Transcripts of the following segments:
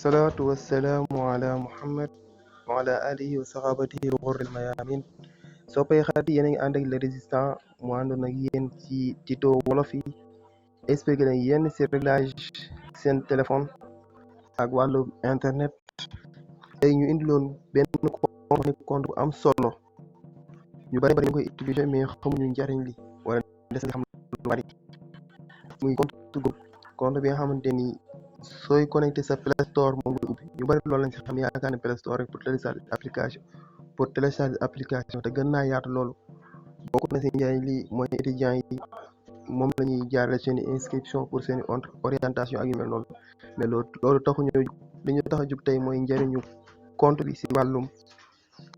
والصلاة والسلام على محمد وعلى alihi wa sahabatihi al-ghurril mayamin. soppay xarit yéen a ngi ànd ak le résistant mu àndoon ak yéen ci tuto wolof yi expliqué leen yenn ci réglage seen téléphone ak wàllu internet. tey ñu indiloon benn compte bu am solo ñu bari ñu koy utiliser mais xamuñu njariñ li wala des nga xam lu bari muy compte bi nga xamante ni sooy connecté sa Play Store moom nga ubbi ñu bari loolu lañ ci xam yaakaar ne Play Store rek pour télécharger application te gën naa yaatu loolu. bokk na ci njariñ li mooy étudiants yi moom la ñuy jaarale seen inscription pour seen orientation ak yu mel noonu mais loolu taxuñu li ñu tax a jug tey mooy njariñu compte bi ci wàllum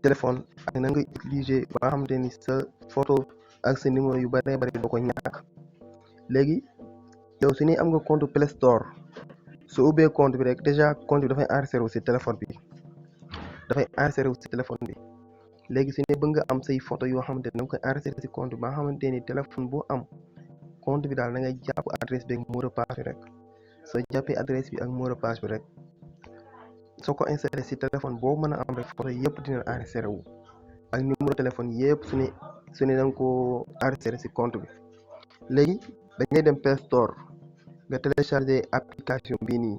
téléphone ak na nga utiliser ba nga xamante ni sa photo ak sa numéro yu bari doo ko ñàkk. léegi yow su ne am nga compte Play Store soo ubbee compte bi rek déjà compte bi dafay enregistré wu ci téléphone bi léegi su ne bëgg nga am say photo yoo xamante ne da nga koy enregistré ci compte bi ba nga xamante ni téléphone boo am compte bi daal da ngay jàpp adresse bi ak mot de passe bi rek soo jàppee adresse bi ak mot de passe bi rek soo ko installé ci téléphone boo mën a am rek photo yëpp dina enregistré wu ak numéro téléphone yëpp su ne da nga ko enregistré ci compte bi. léegi dañuy dem Play Store nga télécharger application bii nii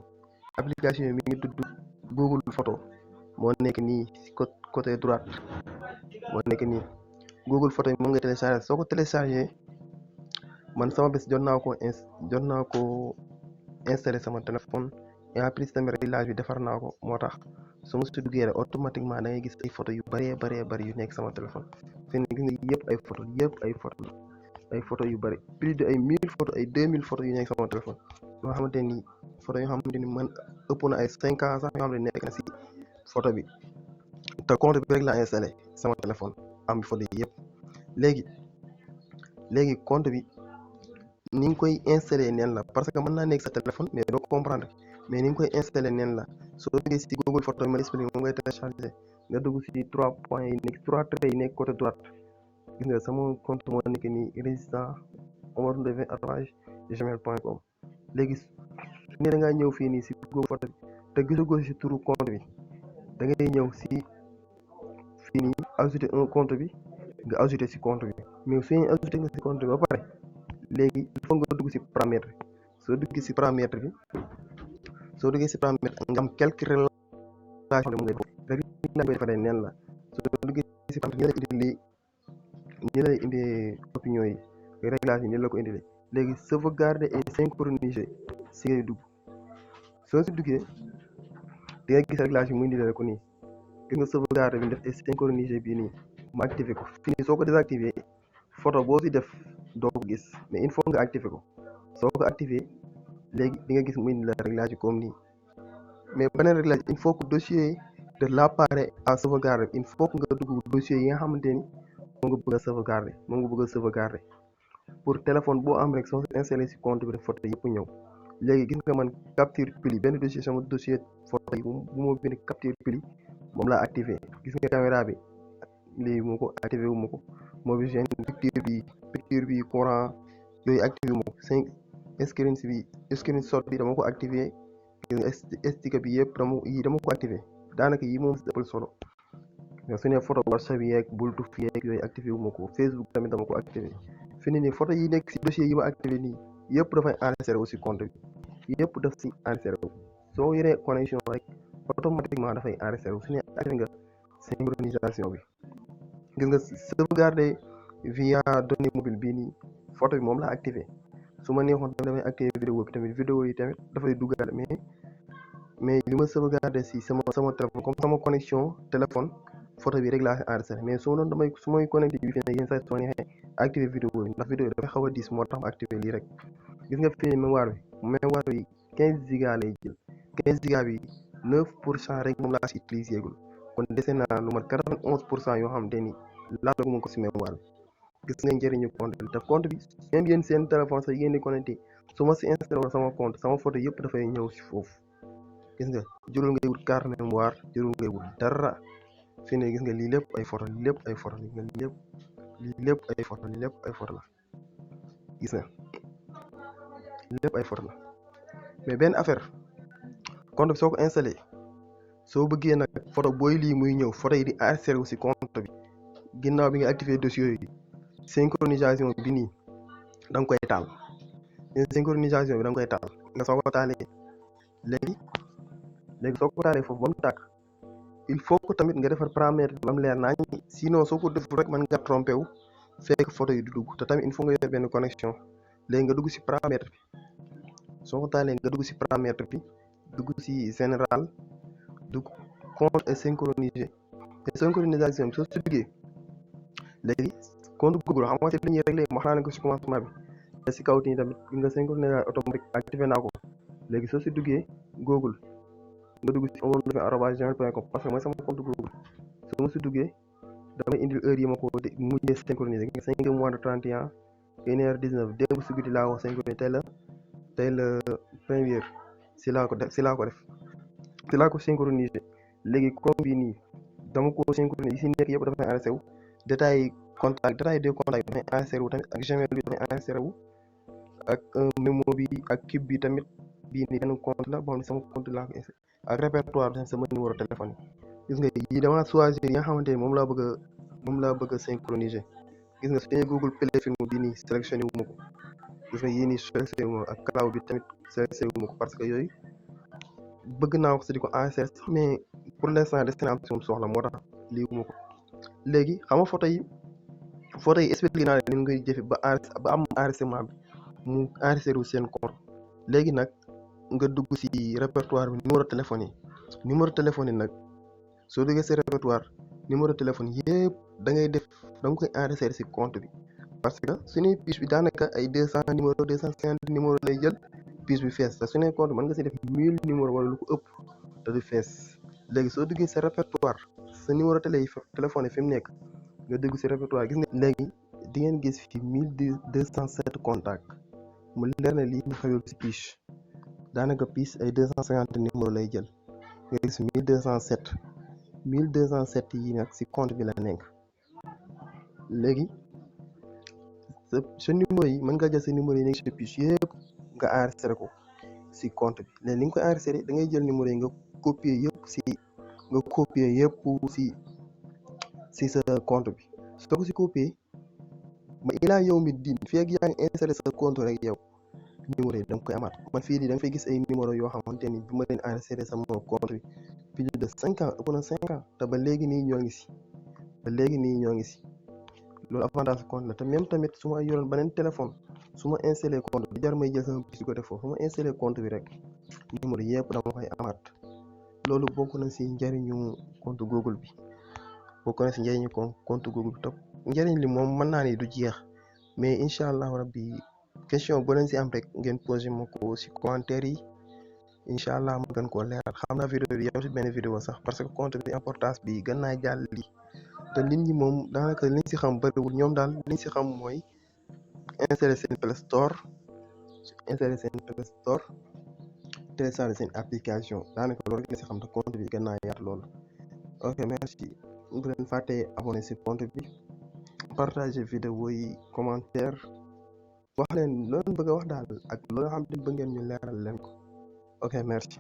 application bi ngi tudd Google Photo moo nekk nii ci côté droite moo nekk nii Google Photo yi moom nga télécharger soo ko télécharger man sama bés jot naa ko installé sama téléphone et en plus tamit réglage bi defar naa ko moo tax su ma si duggee rek automatiquement da ngay gis ay photo yu bari yu nekk sama téléphone fi ne gis nga yëpp ay photo yu bari plus de ay 1000 photo ay 2000 photo yu nekk sama téléphone yoo xamante ni photo yoo xamante ni man ëpp na ay 5 ans sax yoo xam ne nekk na si photo bi te compte bi rek la installé sama téléphone am photo yi yëpp. léegi compte bi ni nga koy installé neen la parce que mën naa nekk sa téléphone mais doo comprendre mais ni nga koy installé neen la soo duggee si Google Photo ma expliqué moom ngay téléchargé nga dugg si 3 points yi nekk 3 traits yi nekk côté droite gis nga sama compte moo nekk nii résistant omar_ndeve@gmail.com. léegi su ne da ngaa ñëw fii nii si Google Photo bi te gisagoo si turu compte bi da ngay ñëw si fii nii ajouter un compte bi nga ajouter si compte bi mais su ñu ajouter nga si compte bi ba pare léegi il faut nga dugg si paramètre soo duggee si paramètre bi nga am quelques relations de ngay rek la koy defaree neen la soo duggee si paramètre ñi lay indi opinion yi réglage yi ni la ko indilee léegi sauvegarder et synchroniser si ngay dugg soo si duggee di nga gis réglage yi mu indi la ko nii gis nga sauvegarder bi def et synchroniser bii nii mu activé ko fii soo ko désactivé photo boo si def doo ko gis mais il faut nga activé ko soo ko activé léegi di nga gis mu indi la réglage yi comme nii mais beneen réglage il faut que dossier de l'appareil à sauvegarder il faut que nga dugg dossier yi nga xamante ni moom nga bëgg a sauvegarder pour téléphone boo am rek soo installé si compte bi rek photo yëpp ñëw. léegi gis nga man capture pli benn dossier sama dossier photo yi bu ma bind capture pli moom laa activé gis nga caméra bi lii moo ko activé wu ma ko movision picture bi courant yooyu activé wu ma ko screenshot bi dama ko activé sticker bi yëpp dama ko activé daanaka yi moom si ëppal solo mais su ne photo WhatsApp yeeg Bluetooth yeeg yooyu activé wu ma ko Facebook tamit dama ko activé fi ne nii photo yi nekk si dossier yi ma activé nii yëpp dafay enregistré wu si compte bi yëpp daf si enregistré wu soo yoree connexion rek automatiquement dafay enregistré wu su ne activé nga synchronisation bi gis nga sauvegarder via données mobile bii nii photo bi moom la activé su ma neexoon tamit damay activé vidéo bi tamit vidéo yi tamit dafay duggaale mais li ma sauvegarder si sama téléphone comme sama connexion téléphone photo bi rek laa enregistré mais su may connecté bi fi ne yenn saa soo neexee activé vidéo yi ndax vidéo yi dafay xaw a diis moo tax ma activé lii rek gis nga fii mémoire bi 15 giga lay jël 15 giga bi 9% rek moom laa si utilisé gul kon dese naa lu mat 91% yoo xam te ni laalaguma ko si mémoire bi gis nga njëriñu compte bi te compte bi même yéen seen téléphone sax yéen di connecté su ma si installé woon sama compte sama photo yëpp dafay ñëw si foofu gis nga jërul ngay wut carte mémoire jërul ngay wut dara fii ne gis nga lii lépp ay photo la gis nga lépp ay photo la mais benn affaire compte bi soo ko installé soo bëggee nag photo booy lii muy ñëw photo yi di enregistré wu si compte bi ginnaaw bi nga activé dossier yi synchronisation bi nii da nga koy taal synchronisation bi da nga koy taal nga soo ko taalee léegi soo ko taalee foofu ba mu tàkk il faut que tamit nga defar paramètre ba mu leer naa ñi sinon soo ko deful rek mën nga trompé wu fekk photo yi du dugg te tamit il faut nga yor benn connexion léegi nga dugg si paramètre bi soo ko taalee nga dugg si paramètre bi dugg si général dugg compte et synchronisation bi soo si duggee léegi compte Google xam nga si li ñuy réglé wax naa ne ko si commencement bi te si kaw nii tamit nga synchronisation automatique activé naa ko léegi soo si duggee Google nga dugg si omar@gmail.com parce que mooy sama compte Google soo ma si duggee damay indil heure yi ma ko mujjee synchronisé 5 mois de 31 1h19 démb si guddi laa ko synchronisé tey la première si laa ko def si laa ko synchronisé léegi comme bii nii dama ko synchronisé yi si nekk yëpp dafay enregistré wu détail de contact dafay enregistré wu tamit ak Gmail bi dafay enregistré wu ak mémo bi ak Keep bi tamit bii nii benn compte la boo xam ne sama compte laa ko installé ak répertoire bi sama numéro téléphone yi gis nga yi dama choisir yi nga xamante ni moom laa bëgg a synchroniser gis nga su dee Google Play Film bii nii sélectionné wu ma ko gis nga yii nii sélectionné wu ma ak cloud bi tamit sélectionné wu ma ko parce que yooyu bëgg naa ko si di ko enregistrer sax mais pour l'instant des na am si moom soxla moo tax lii wu ma ko léegi xam nga photo yi expliqué naa leen ni ngay jëfe ba am enregistrement bi mu enregistré wu seen compte léegi nag nga dugg si répertoire bi numéro téléphone yi nag soo duggee si répertoire numéro téléphone yëpp da nga koy enregistré si compte bi parce que suñuy puce bi daanaka ay 200 numéro 250 numéro lay jël puce bi fees te suñuy compte mën nga si def 1000 numéro wala lu ko ëpp te du fees léegi soo duggee sa répertoire sa numéro téléphone yi fi mu nekk nga dugg si répertoire gis nga léegi di ngeen gis fi 1207 contacts mu leer na lii mu xewul si puce daanaka puce ay 250 numéro lay jël nga gis 1207 yi nag si compte bi la nekk léegi sa numéro yi mën nga jël sa numéro yi nekk si puce yëpp nga enregistré ko si compte bi léegi ni nga koy enregistré da ngay jël numéro yi nga copier yëpp si sa compte bi soo ko si copier ma ilaa yow mi din feeg yaa ngi installé sa compte rek yow numéro yi da nga koy amaat man fii di da nga fay gis ay numéro yoo xamante ni bi ma leen enregistré sama compte bi plus de 5 ans ëpp na 5 ans te ba léegi nii ñoo ngi si loolu avantage compte la te même tamit su ma yoroon beneen téléphone su ma installé compte bi jar may jël sama puce di ko def foofu su ma installé compte bi rek numéro yëpp dama koy amaat loolu bokk na si njëriñu compte Google bi te njëriñ li moom mën naa ni du jeex mais incha allah rabbi question boo leen si am rek ngeen posé ma ko si commentaire yi incha allah ma gën koo leeral xam naa vidéo bi yow si benn vidéo sax parce que compte bi importance bi gën naa jàll li te nit ñi moom daanaka liñ si xam bëriwul ñoom daal liñ si xam mooy installer seen Play Store télécharger seen application daanaka loolu rek la si xam te compte bi gën naa yaatu loolu ok merci bu leen fàttee abonné si compte bi partager vidéo yi commentaire wax leen loolu bëgg a wax daal ak loolu xam te bëgg ngeen ñu leeral leen ko ok merci